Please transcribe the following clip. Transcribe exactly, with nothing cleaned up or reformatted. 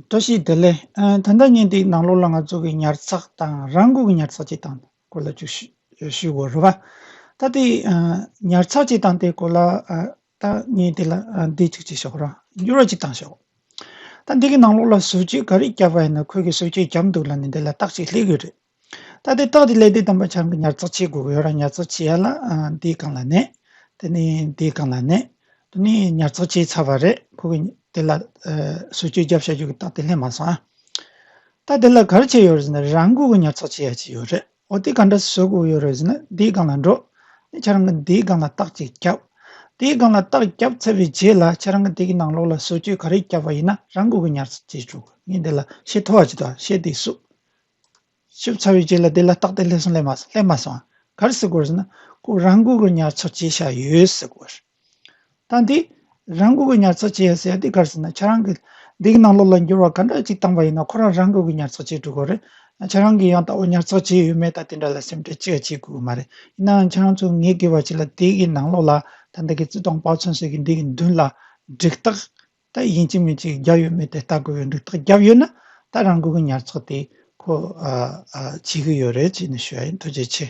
བཀྲ་ཤིས་བདེ་ལེགས། ཨ། ད་ལྟ་ངས་འདིའི་ནང་ལོགས་ལ་ང་ཚོ་གི་ཉར་ཚགས་དང་རང་འགུལ་གྱི་ཉར་ཚགས་བྱེད་སྟངས་སྐོར་ལ་ཅིག་ཞུ་ཞུ་དགོས་རེད་བ། ད་དེ་ཨ་ཉར་ཚགས་བྱེད་སྟངས་དེ་སྐོར་ལ་ཨ་ད་ངས་འདི་ལ་ཨ་འདི་གཅིག་བྱས་ཤོག་ར། འགྱུར་བ་གཅིག་བཏང་ཤོག། ད་འདི་གི་ནང་ལོགས་ལ་བཟོ་བཅོས་ག་རེ་བརྒྱབ་པ་ཡིན་ན་ཁོས་གི་བཟོ་བཅོས་བརྒྱབ་འདུག་ལབ་ནས་འདི་ལ་རྟགས་གཅིག་སླེབས་ཀྱི་རེད། ད་དེ་རྟགས་དེ་ལས་དེ་བཏང་པ་ཆ་རང་གི་ཉར་ཚགས་བྱེད་དགོས་ཀྱི་ཡོད་ར། ཉར་ཚགས་བྱེད་ཡ་ལ་ཨ་འདིའི་སྒང་ལ་ནས། དེ་ནས་འདིའི་སྒང་ལ་ནས། དེ་ནས་ཉར་ཚགས་བྱས་ཚར་བ་རེད། ཁོ་གི་དེ་ལ་ཨ་བཟོ་བཅོས་བརྒྱབ་བྱ་རྒྱུ་གི་རྟགས་དེ་སླེབས་མ་སོང་ཨ། ད་དེ་ལ་ག་རེ་བྱས་ཡོད་རེད་ཟེར་ན་རང་འགུལ་གྱི་ཉར་ཚགས་བྱེད་ཡ་ཅིག་ཡོད་རེད། འོ་དེ་ག་འདྲ་བཟོ་དགོས་ཡོད་རེད་ཟེར་ན་འདིའི་སྒང་ལ་འགྲོ། ཁྱེད་རང་གི་འདིའི་སྒང་ལ་རྟགས་གཅིག་བརྒྱབ། དེའི་སྒང་ལ་རྟགས་བརྒྱབ་ཚར་བའི་རྗེས་ལ་ཁྱེད་རང་གི་དེ་གི་ནང་ལོགས་ལ་བཟོ་བཅོས་ག་རེ་བརྒྱབ་པ་ཡིན་ན་རང་འགུལ་གྱི་ཉར་ཚགས་བྱེད་ཆོག། ངས་འདི་ལ་ཤེལ་མཐོ་བ་ཅིག་དང་ཤེལ་དེ་བསུབ། བསུབ་ཚར་བའི་རྗེས་ལ་དེ་ལ་རྟགས་དེ་སླེབས་སོང་། སླེབས་མ་སླེབས་མ་སོང་། ག་རེ་ཟེར་དགོས་རེད་ཟེར་ན་ཁོ་རང་འགུལ་གྱི་ཉར་ཚགས་བྱས་བཞག་ཡོད་ཟེར་དགོས་རེད། ད་འདི་རང་འགུལ་གྱི་ཉར་ཚགས་བྱས་ཟེར་ཡ་དེ་ག་རེ་ཟེར་ན་ཁྱེད་རང་གི་འདི་གི་ནང་ལོགས་ལ་འགྱུར་བ་ག་འདྲ་ཅིག་བཏང་པ་ཡིན་ན་ཁོ་རང་རང་འགུལ་གྱི་ཉར་ཚགས་བྱེད་འགྲོ་གི་རེད། ཁྱེད་རང་གིས་ཡང་ལྟ་བུ་ཉར་ཚགས་བྱས་ཡོད་མེད་ད་དེ་འདྲ་ལ་སེམས་ཁྲལ་ཅི་ཡང་བྱེད་དགོས་ཀྱི་མ་རེད། ཡིན་ནའང་ཁྱེད་རང་ཚོས་ངས་གི་བ་ཅིག་ལ་དེ་གི་ནང་ལོགས་ལ་ད་འདི་གི་རྩིས་སྟོང་དཔག་ཚོད་ཟེར་གི་འདི་གི་མདུན་ལ་འགྲིག་རྟགས། ད་ཡིན་གཅིག་མིན་གཅིག་བརྒྱབ་ཡོད་མེད་དེ་ལྟ་དགོས་པའི་འགྲིག་རྟགས་བརྒྱབ་ཡོད་ན་ད་རང་འགུལ་གྱི་ཉར་ཚགས་དེ་ཁོ་ཨ་ཨ་བྱེད་ཀྱི་ཡོད་རེད་ཅེས་ནས་ཞུ་ཡ་ཡིན། ཐུགས་རྗེ་ཆེ།